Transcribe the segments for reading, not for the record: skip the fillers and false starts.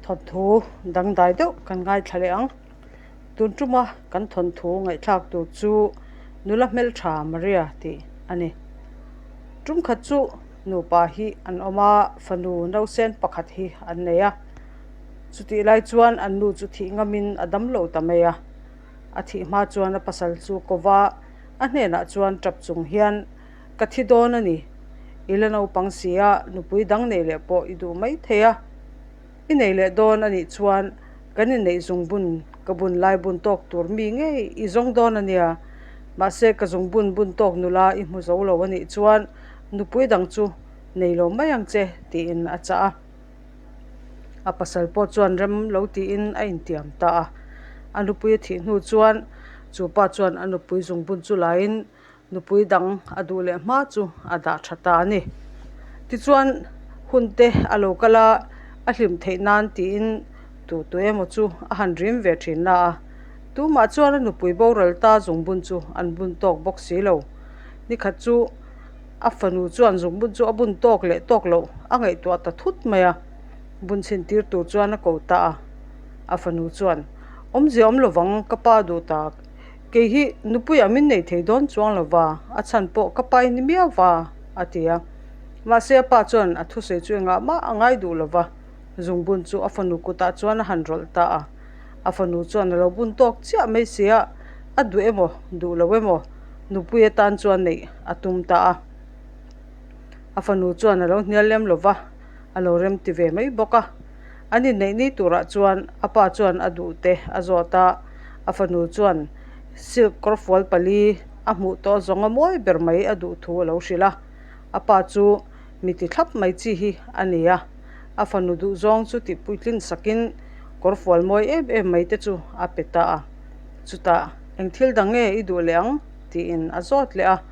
Thawnthu dangdai deuh kan ngaithla leh ang. Tun tuma kan thawnthu ngaihthlak tur chu nula hmeltha Maria tih a ni. Tum khat chu nupa hi an awm a, fanu nausen pakhat hi an nei a. Chutih lai chuan an nu chu thih ngamin a dam lo ta mai a. A thih hma chuan a pasal chu ko va, a hnenah chuan tap chung hian, Ka thi dawn a ni. I la naupang si a, nupui dang nei leh pawh i duh mai thei a. I nei leh dawn a nih chuan kan inneih zungbun ka bun lai bun tawk tur mi ngei i zawng dawn a nia. Mahse ka zungbun bun tawk nula i hmu zo lo a nih chuan nupui dang chu nei lo mai ang che tiin a chah a. A pasal pawh chuan rem lo tiin a intiam ta a. A nupui a thih hnu chuan chu pa chuan a nupui zungbun chu laiin Nupui dang a duh leh hma chu a dah tha ta a ni. Tichuan, hun te a lo kal a, a hlim theih nan tiin tu tu emaw chu a han rim ve thin na a. Tumah chuan a nupui boral ta zungbun chu an bun tawk bawk si lo. Nikhat chu a fanu chuan zungbun chu a bun tawk leh tawk loh a ngaihtuah ta thut mai a, bun chhin tir tur chuan a ko ta a. A fanu chuan, Awmzia awm lovang ka pa duh tak. Kei hi nupuiah min nei thei dawn chuang lo va, a chhan pawh ka pai ni miau va, a ti a. Mahse a pa chuan a thusawi chu engah mah a ngai duh lo va, zungbun chu a fanu kutah chuan a han rawlh ta a. A fanu chuan a lo bun tawk chiah mai si a, a duh emaw duh lo emaw nupui atan chuan neih a tum ta a. A fanu chuan a lo hnial lem lo va, a lo rem ti ve mai bawk a. An inneih ni turah chuan a pa chuan a duh te a zawt a, a fanu chuan silk kawrfual pali a hmuh tawh zawng a mawi ber mai a duh thu a lo hrilh a. A pa chu mi ti thlap mai chi hi a ni a, a fanu duh zawng chu tih puitlin sakin kawrfual mawi em em mai te chu a pe ta a. Chutah, Eng thil dang nge i duh leh ang? tiin a zawt leh a.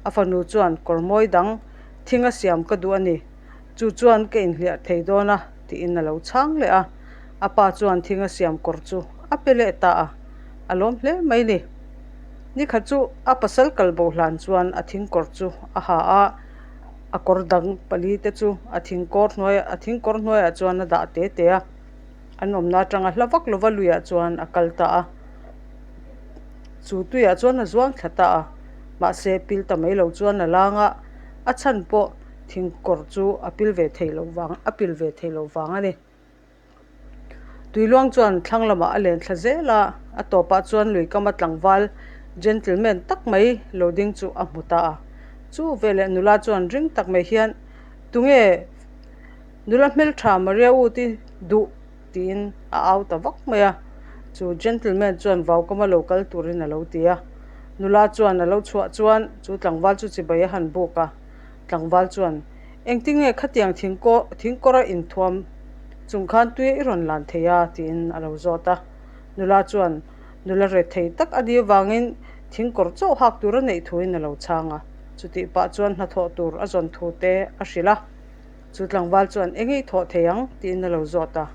A fanu chuan kawr mawi dang thing a siam ka duh a ni. Chu chuan ka inhliah thei dawn a tiin a lo chhang leh a, a pa chuan thing a siam kawr chu a pe leh ta a, a lawm hle mai ni. Nikhat chu a pasal kal bo hlan chuan a thing kawr chu a ha a, a kawr dang pali te chu a thing kawr hnuai a thing kawr hnuaiah chuan a dah te te a, an awmna atanga hla vak lova luiah chuan a kal ta a. Chu tuiah chuan a zuang thla ta a, mahse pil ta mai lo chuan a lang a, a chhan pawh Thingkawr chu a pil ve thei lo vang a pil ve thei lo vang a ni. Tuiluang chuan thlang lamah a len thla zel a, a tawpah chuan lui kama tlangval gentleman tak mai lo ding chu a hmu ta a. Chu veleh nula chuan ring tak mai hian, Tunge nula hmeltha Maria u ti duh? tiin a au ta vak mai a. Chu gentleman chuan vaukama lo kal turin a lo ti a. Nula chuan a lo chhuah chuan chu tlangval chu chibai a han buk a. Tlangval chuan, Engtin nge khatiang thingkawra inthuam chung khan tui i rawn lan thei a? tiin a lo zawt a. Nula chuan, Nula ret thei tak a nih avangin thingkawr chauh hak tur a neih thuin a lo chhang a. Chutih pah chuan hnathawh tur a zawn thu te a hrilh a. Chu tlangval chuan, Enge i thawh thei ang? tiin a lo zawt a.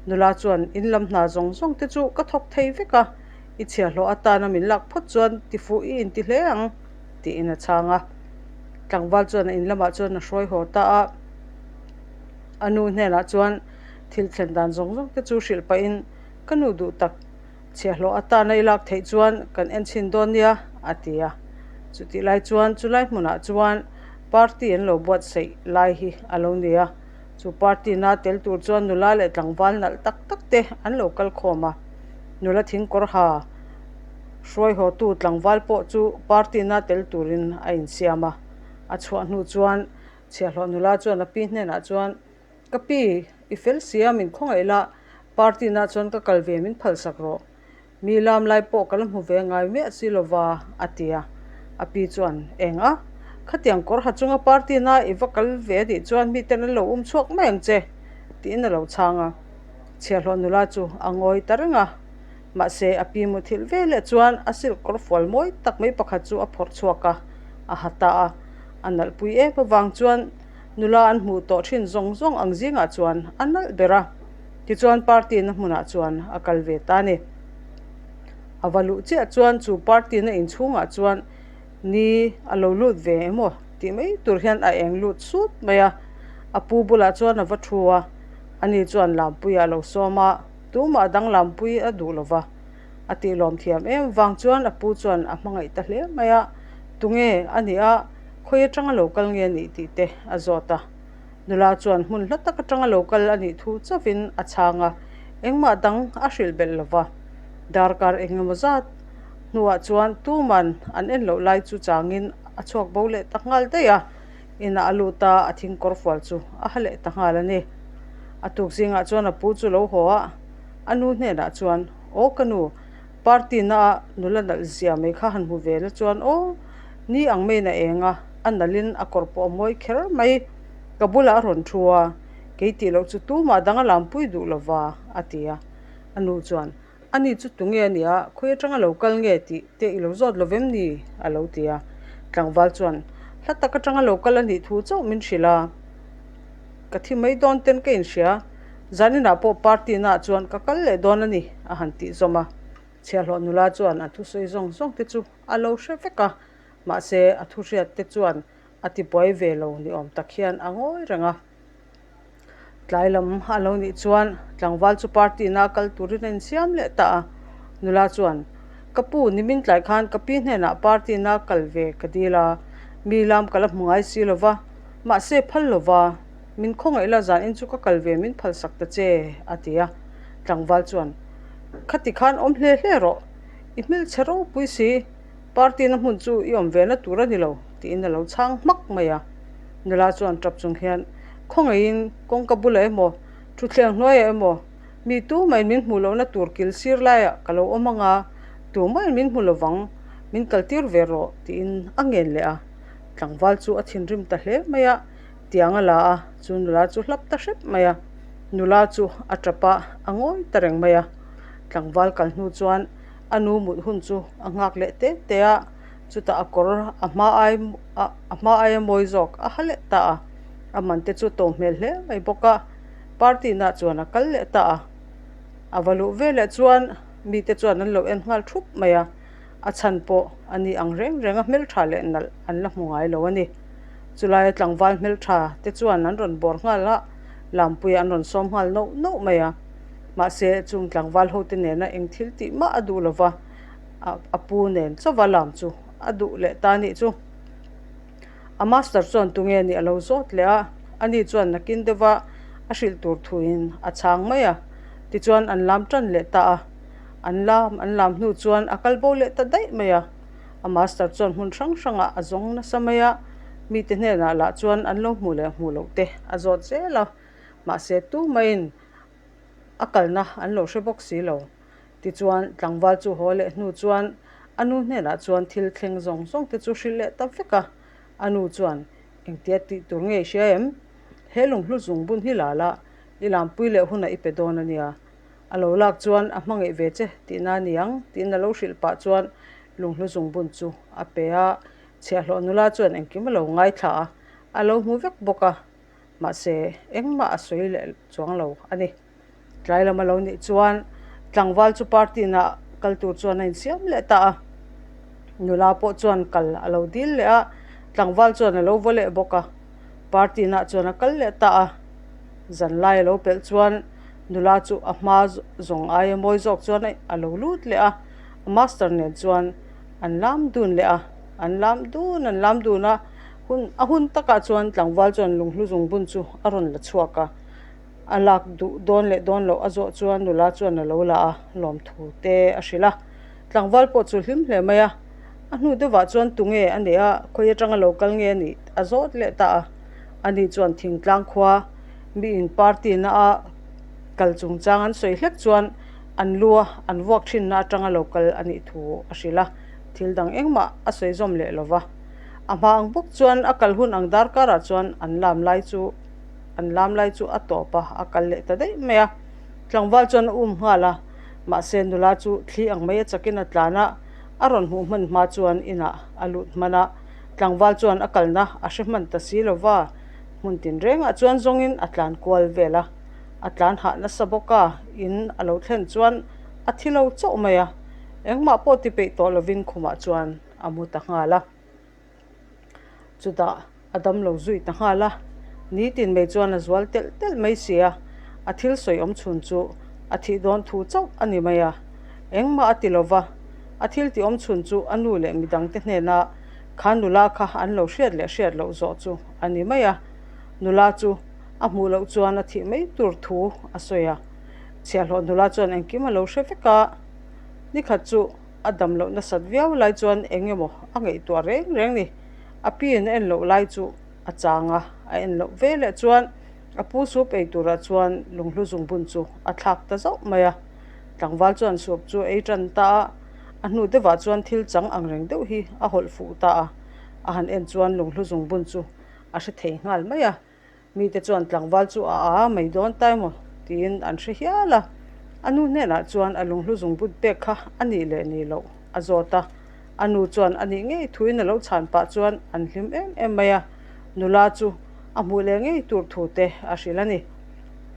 Nula chuan, In lam hna zawng zawng te chu ka thawk thei vek a, i chhiahhlawh atana min lak phawt chuan tifuh i inti hle ang. Tiin a chhang a. Tlangval chuan a in lamah chuan a hruai haw ta a, a nu hnenah chuan thil thlen dan zawng zawng te chu hrilh pahin, Ka nu duh tak, chhiahhlawh atana i lak theih chuan kan en chhin dawn nia, a ti a. Chutih lai chuan chulai hmunah chuan party an lo buatsaih lai hi a lo ni a. Chu party na tel tur chuan nula leh tlangval nalh tak tak te an lo kal khawm a. Nula thingkawr ha Hruai hawtu tlangval pawh chu party na tel turin a insiam a. A chhuah hnu chuan chhiahhlawh nula chuan a pi hnenah chuan, Ka pi, i fel sia min khawngaih la, party na chuan ka kal ve min phalsak rawh. Mi lam lai pawh ka la hmu ve ngai miah si lova, a ti a. A pi chuan, Eng a? Khatiang kawr ha chunga party na i va kal ve a nih chuan miten an lo um chhuak mai ang che, tiin a lo chhang a. Chhiahhlawh nula chu a ngawi ta reng a. Mahse, a pi muthilh ve leh chuan a silk kawr fual mawi tak mai pakhat chu a phawrh chhuak a, a ha ta a. A nalhpui em avang chuan nula an hmuh tawh thin zawng zawng ang zingah chuan a nalh ber a. Tichuan party na hmunah chuan a kal ve ta a ni. A va luh chiah chuan chu party na inchhungah chuan ni a lo lut ve emaw tih mai tur hian a eng lut sut mai a. A pu bulah chuan a va thu a. Ani chuan Lampuia a lo sawm a, tumah dang Lampui a duh lo va. A tihlawm thiam em vang chuan a pu chuan a hmangaih ta hle mai a, tunge a nih a, khawi atanga lo kal nge a nih tih te a zawt a. Nula chuan hmun hla tak atanga lo kal a nih thu chauhin a chhang a, engmah dang a hrilh belh lo va. Darkar eng emaw zat hnuah chuan tuman an en loh lai chu changin a chhuak bo leh ta nghal daih a, inah a lut a, a thing kawr fual chu a ha leh ta nghal a ni. A tuk zingah chuan a pu chu lo haw a, a nu hnenah chuan, Aw ka nu, party na a nula nalh zia mai kha han hmu ve la chuan aw, ni ang maiin a eng a, a nalhin a kawr pawh a mawi kher mai, ka bulah a rawn thu a, kei tih loh chu tumah dang a lampui duh lo va, a ti a. A nu chuan, Ani chu tunge a nia, khawi atanga lo kal nge tih te i lo zawt lo vem ni? a lo ti a. Tlangval chuan, Hla tak atanga lo kal a nih thu chauh min hrilh a, ka thi mai dawn ten ka inhria, zaninah pawh party naah chuan ka kal leh dawn a ni, a han tih zawm a. Chhiahhlawh nula chuan a thusawi zawng zawng te chu a lo hre vek a, mahse a thuhriat te chuan a tibuai ve lo ni awm tak hian a ngawi reng a. Tlai lam a lo nih chuan tlangval chu party na kal turin a insiam leh ta a, nula chuan, Ka pu, nimin tlai khan ka pi hnenah party na kal ve ka dil a, mi lam ka la hmu ngai si lo va, mahse phal lo va, min khawngaih la zan in chu ka kal ve min phal sak ta che, a ti a. Tlangval chuan, Khati khan awm hle hle rawh, i hmelchhe ropui si. Party na hmun chu i awm ve na tur a ni lo, tiin a lo chhang hmak mai a. Nula chuan tap chung hian, Khawngaihin kawngka bulah emaw, thutthleng hnuaiah emaw, mi tumah min hmuh lohna tur kil sir laiah ka lo awm ang a, tumah min hmu lovang, min kaltir ve rawh, tiin a ngen leh a. Tlangval chu a thinrim ta hle mai a, tiang a la a, chu nula chu hlap ta hrep mai a. Nula chu a tap a, a ngawi ta reng mai a. Tlangval kal hnu chuan A nu mut hun chu a nghak leh te te a, chutah a kawr a hma ai a hma aia mawi zawk a ha leh ta a, a man te chu to hmel hle mai bawk a, party nah chuan a kal leh ta a, a va luh veleh chuan mite chuan an lo en nghal thup mai a, a chhan pawh a ni ang reng reng a hmeltha leh nalh an la hmu ngai lo a ni. Chulaia tlangval hmeltha te chuan an rawn bawr nghal a, Lampuia an rawn sawm nghal nauh nauh mai a. Mahse, chung tlangval hote nena eng thil tih mah a duh lova, a pu nen chauva lam chu a duh leh ta nih chu. A master chuan tunge nih a lo zawt leh a, ani chuan nakin deuha a hrilh tur thuin a chhang mai a. Tichuan an lam tan leh ta a, an lam an lam hnu chuan a kal bo leh ta daih mai a. A master chuan hmun hrang hrangah a zawng nasa mai a, mite hnenah lah chuan an lo hmuh leh hmuh loh te a zawt zel a, mahse tumaiin a kalna an lo hre bawk si lo. Tichuan, tlangval chu haw leh hnu chuan a nu hnenah chuan thil thleng zawng zawng te chu hrilh leh ta vek a. A nu chuan, Engtia tih tur nge i hria em? He lunghlu zung bun hi la la, i lampui leh hunah i pe dawn a nia. A lo lak chuan a hmangaih ve che tihna a ni ang, tiin a lo hrilh pah chuan lunghlu zung bun chu a pe a. Chhiahhlawh nula chuan engkim a lo ngaithla a, a lo hmu vek bawk a. Mahse, engmah a sawi leh chuang lo a ni. Tlai lam a lo nih chuan tlangval chu party na kal tur chuan a insiam leh ta a. Nula pawh chuan kal a lo dil leh a, tlangval chuan a lo vaw leh bawk a. Party nah chuan a kal leh ta a. Zanlai a lo pelh chuan nula chu a hma zawng aia mawi zawk chuan a lo lut leh a. A master nen chuan an lam dun leh a, an lam dun an lam dun a. Hun a hun takah chuan tlangval chuan lunghlu zung bun chu a rawn la chhuak a, a lak duh dawn leh dawn loh a zawh chuan nula chuan a lo la a, lawmthu te a hrilh a. Tlangval pawh chu hlim hle mai a, a hnu deuhah chuan tunge a nih a, khawi atanga lo kal nge a nih a zawt leh ta a. Ani chuan thingtlang khua mi in party na a kal chungchang an sawi hlek chuan an lu a an vuak thinna atanga lo kal a nih thu a hrilh a, thil dang engmah a sawi zawm leh lo va. A hma ang bawk chuan a kal hun ang darkarah chuan an lam lai chu an lam lai chu a tawp a, a kal leh ta daih mai a. Tlangval chuan a um nghal a, mahse nula chu thli ang mai a chakin a tlan a, a rawn hmuh hman hma chuan inah a lut hman a. Tlangval chuan a kalna a hre hman ta si lo va, hmun tinrengah chuan zawngin a tlan kual vel a. A tlan hah nasa bawk a, in a lo thlen chuan a thi lo chauh mai a, engmah pawh ti peih tawh lovin khumah chuan a mu ta nghal a. Chutah a damlo zui ta nghal a, nitin mai chuan a zual telh telh mai si a. A thil sawi awm chhun chu a thih dawn thu chauh a ni mai a, engmah a ti lo va. A thil tih awm chhun chu a nu leh midangte hnena kha nula kha an lo hriat leh hriat loh zawh chu a ni mai a. Nula chu a hmuh loh chuan a thih mai tur thu a sawi a. Chhiahhlawh nula chuan engkim a lo hre vek a, nikhat chu a dam loh nasat viau lai chuan eng emaw a ngaihtuah reng reng ni. A piin a en loh lai chu a chang a, a en loh ve leh chuan a pu sup ei turah chuan lunghlu zungbun chu a thlak ta zauh mai a. Tlangval chuan sup chu ei tan ta a, a hnu deuhah chuan thil chang ang reng deuh hi a hawlh fuh ta a, a han en chuan lunghlu zungbun chu a hre thei nghal mai a. Mite chuan tlangval chu a a mai dawn ta emaw tiin an hre hial a, a nu hnenah chuan a lunghlu zungbut pek kha a nih leh nih loh a zawt a, a nu chuan a nih ngei thuin a lo chhan pah chuan an hlim em em mai a, nula chu a hmuh leh ngei tur thu te a hrilh a ni.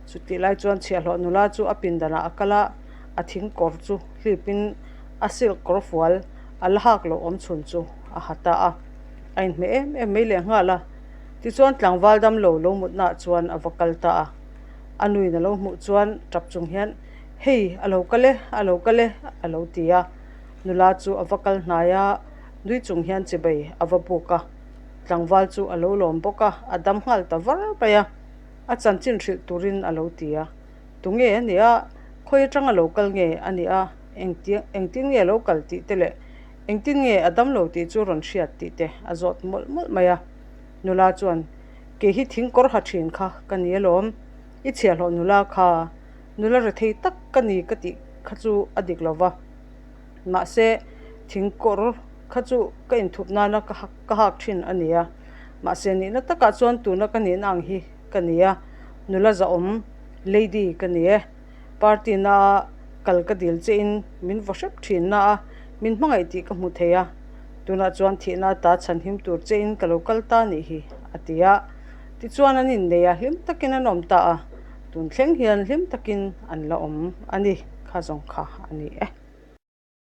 Chutih lai chuan chhiahhlawh nula chu a pindanah a kal a, a thing kawr chu hlipin a silk kawr fual a la hak loh awm chhun chu a ha ta a, a inhmeh em em mai leh nghal a. Tichuan tlangval damlo lo mutnaah chuan a va kal ta a, a nuin a lo hmuh chuan tap chung hian, Hei, a lo kal e, a lo kal e, a lo ti a. Nula chu a va kal hnai a, nui chung hian chibai a va buk a. Tlangval chu a lo lawm bawk a, a dam nghal ta var mai a. A chanchin hrilh turin a lo ti a, Tunge a nih a, khawi atanga lo kal nge a nih a, engti engtin nge a lo kal tih te leh engtin nge a dam lo tih chu rawn hriat tih te a zawt mawlh mawlh mai a. Nula chuan, Kei hi thing kawr ha thin kha ka ni alawm, i chhiahhlawh nula kha nula rethei tak ka ni ka tih kha chu a dik lo va, mahse thing kawr kha chu ka inthup nana ka ka hak thin a ni a, mahse nihna takah chuan tuna ka nihna ang hi ka ni a, nula zahawm lady ka ni e, party na kal ka dil che in min vaw hrep thin na a, min hmangaih tih ka hmu thei a, tunah chuan thihna ata chhanhim tur che in ka lo kal ta nih hi a ti a, tichuan an innei a hlim takin an awm ta a, tun thleng hian hlim takin an la awm a ni, kha zawng kha a ni e.